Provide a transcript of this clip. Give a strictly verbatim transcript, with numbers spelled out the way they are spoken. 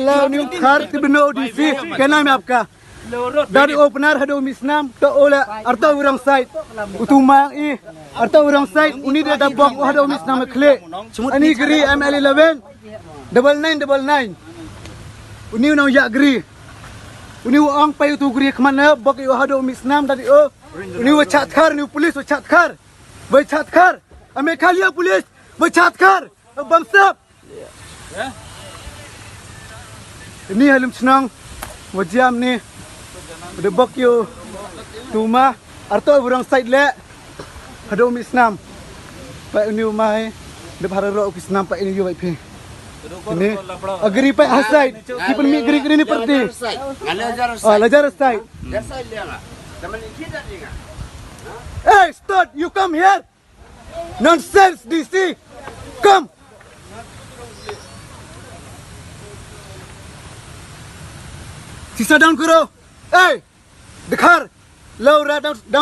Hello, ni u Dkhar, tip dano u D C, kena me apka. Da di o Pnar hadooh u mih snam, to o le, arto u wrong side. U tu ma i, arto u wrong side, uni de da bok o hadooh u mih snam khle. Ani gri M L eleven, double nine double nine. Uni u nong ya gri. Uni u ong pai u tu gri khmat na, bok i o hadooh u mih snam, da di o. Uni u Chatkar, uni u police u Chatkar. Wei Chatkar, a Meghalaya police, wei Chatkar, bamsap. Ini halim chnong, wa jam ni, da bok yow, tu ma, arto u wrong side le, hadooh u mih snam. Pa ini u ma hi, da bhara ro u ki snam pa ini yow wai phi. Ini, a gri pa ha side, ki pynmih gri gri ni parti. Ah, lajar side. Hey, stop, you come here. Nonsense, D C. Come. Sisa down kuro. Hey, Dkhar. Laura down, down.